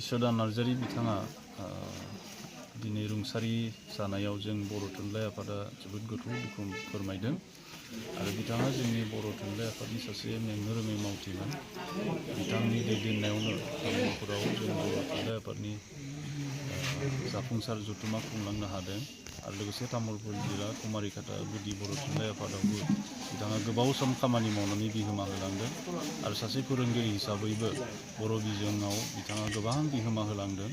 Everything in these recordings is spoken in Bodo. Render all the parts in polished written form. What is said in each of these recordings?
इसोदा नार्जारी बिथाङा दिनै रुंसारि जानायाव जों बर' थुनलाइ आफादा जोबोद गोथौ दुखु फोरमायदों आरो बिथाङा जोंनि बर' थुनलाइ आफादनि सासे मेंनो रोङै मावथिमोन। बिथांनि दैदेननायावनो तामुलपुराव जों बर' थुनलाइ आफादनि जाफुंसार जथुमा खुंलांनो हादों आरो लोगोसे तामुलपुर जिल्ला कुमारिघाटा गुदि बर' थुनलाइ आफादावबो बिथाङा गोबाव सम खामानि मावनानै बिहोमा होलांदों आरो सासे फोरोंगिरि हिसाबैबो बर' बिजोङाव बिथाङा गोबां बिहोमा होलांदों।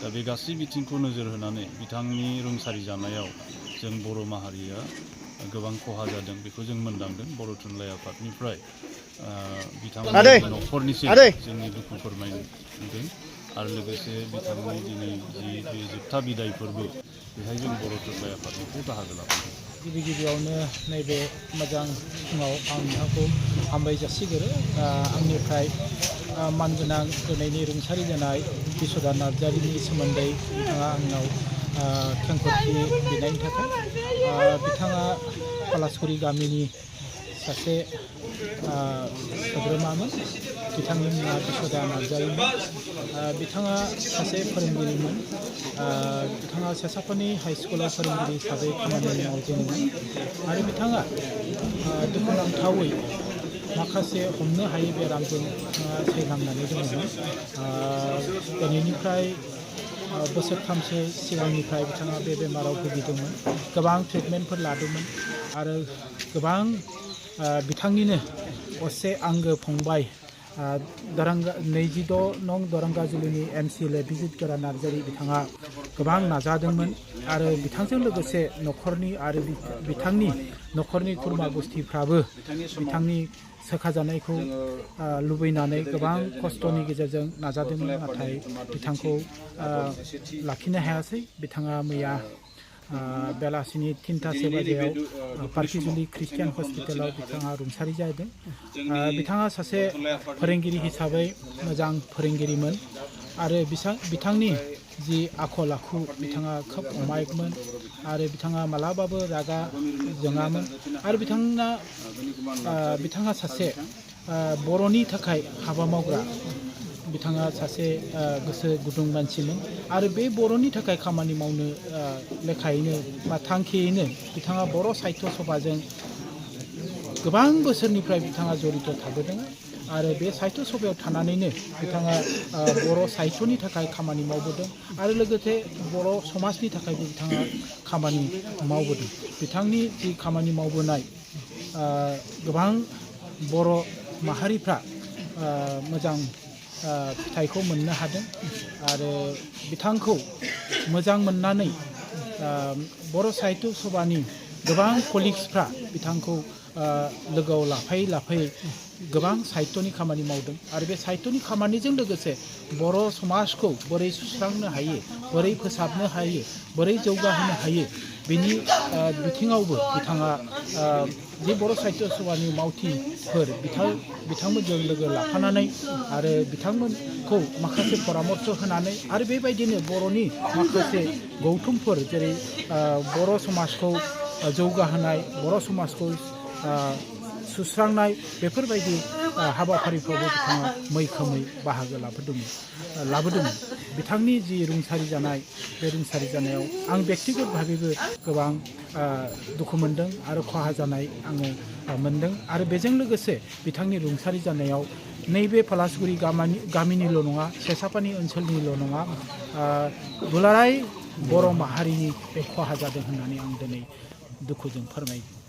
दा बे गासै बिथिंखौ नोजोर होनानै बिथांनि रुंसारि जानायाव जों बर' माहारिया गोबां खहा जादों बेखौ जों मोनदांदों। बर' थुनलाइ आफादनिफ्राय बिथांनि न'खरनिसिम जोंनि दुखु फोरमायदों आरो लोगोसे बिथांनि दिनै जि बे जोबथा बिदाय फोरबो बेहाय जों बर' थुनलाइ आफादनिफ्राय बाहागो लाफैदों। गिबियावनो नैबे मोजां फुङाव आं नोंथांखौ हामबाय जासिगोरो। आंनिफ्राय मानगोनां दिनैनि रुंसारि जानाय इसोदा नार्जारिनि सोमोन्दै बिथाङा आंनाव खेंफोरथि बिनायनि थाखाय। बिथाङा पलासगुरि गामिनि सासे सोद्रोमामोन। बिथांनि मुङा इसोदा नार्जारिमोन। बिथाङा सासे फोरोंगिरिमोन। बिथाङा सेसाफानि हाइस्कुलाव फोरोंगिरि हिसाबै खामानि मावजेनोमोन आरो बिथाङा दुखुनांथावै माखासे हमनो हायै बेरामजों बिथाङा सैनांनानै दङमोन। दिनैनिफ्राय बोसोरथामसो सिगांनिफ्राय बिथाङा बे बेमाराव भुगिदोंमोन। गोबां ट्रिटमेन्टफोर लादोंमोन आरो गोबां बिथांनिनो असे आंगो फंबाय 26 नं दरंगाजुलिनि MCLA बिजित गोरा नार्जारि बिथाङा गोबां नाजादोंमोन आरो बिथांजों लोगोसे न'खरनि आरो बिथांनि न'खरनि खुरमा गुस्थिफ्राबो बिथांनि सोखाजानायखौ लुबैनानै गोबां खस्थ'नि गेजेरजों नाजादोंमोन, नाथाय बिथांखौ लाखिनो हायासै। बिथाङा मैया बेलासिनि 3:15 बाजियाव पार्किजुलि ख्रिस्टियान हस्पिटालाव बिथाङा रुंसारि जादों। बिथाङा सासे फोरोंगिरि हिसाबै मोजां फोरोंगिरिमोन आरो बिथांनि जि आखल आखु बिथाङा खोब अमायिकमोन आरो बिथाङा मालाबाबो रागा जोङामोन आरो बिथाङा सासे बर'नि थाखाय हाबा मावग्रा बिथाङा सासे गोसो गुदुं मानसिमोन आरो बे बर'नि थाखाय खामानि मावनो लेखायैनो बा थांखियैनो बिथाङा बर' साहित्य सभाजों गोबां बोसोरनिफ्राय बिथाङा जड़ित थाबोदों आरो बे साहित्य सभायाव थानानैनो बिथाङा बर' साहित्यनि थाखाय खामानि मावबोदों आरो लोगोसे बर' समाजनि थाखायबो बिथाङा खामानि मावबोदों। बिथांनि जि खामानि मावबोनाय गोबां बर' माहारिफ्रा मोजां फिथाइखौ मोननो हादों आरो बिथांखौ मोजां मोननानै बर' साहित्य सभानि गोबां कलिग्सफ्रा बिथांखौ लोगोआव लाफायै गोबां साहित्यनि खामानि मावदों आरो बे साहित्यनि खामानिजों लोगोसे बर' समाजखौ बोरै सुस्रांनो हायो, बोरै फोसाबनो हायो, बोरै जौगाहोनो हायो बेनि बिथिङावबो बिथाङा जे बर' साहित्य सभानि मावथिफोर बिथांमोनजों लोगो लाफानानै आरो बिथांमोनखौ माखासे परामर्श होनानै आरो बेबायदिनो बर'नि माखासे गौथुमफोर जेरै बर' समाजखौ जौगाहोनाय, बर' समाजखौ सुस्रांनाय बेफोरबायदि हाबाफारिफ्रावबो बिथाङा मैखोमै बाहागो लाबोदोंमोन। बिथांनि जि रुंसारि जानाय बे रुंसारि जानायाव आं बेक्तिगत भाबैबो गोबां दुखु मोनदों आरो खहा जानाय आङो मोनदों आरो बेजों लोगोसे बिथांनि रुंसारि जानायाव नैबे पलासगुरि गामिनिल' नङा, सेसाफानि ओनसोलनिल' नङा, दुलाराय बर' माहारिनि बे खहा जादों होननानै आं दिनै दुखुजों फोरमायो।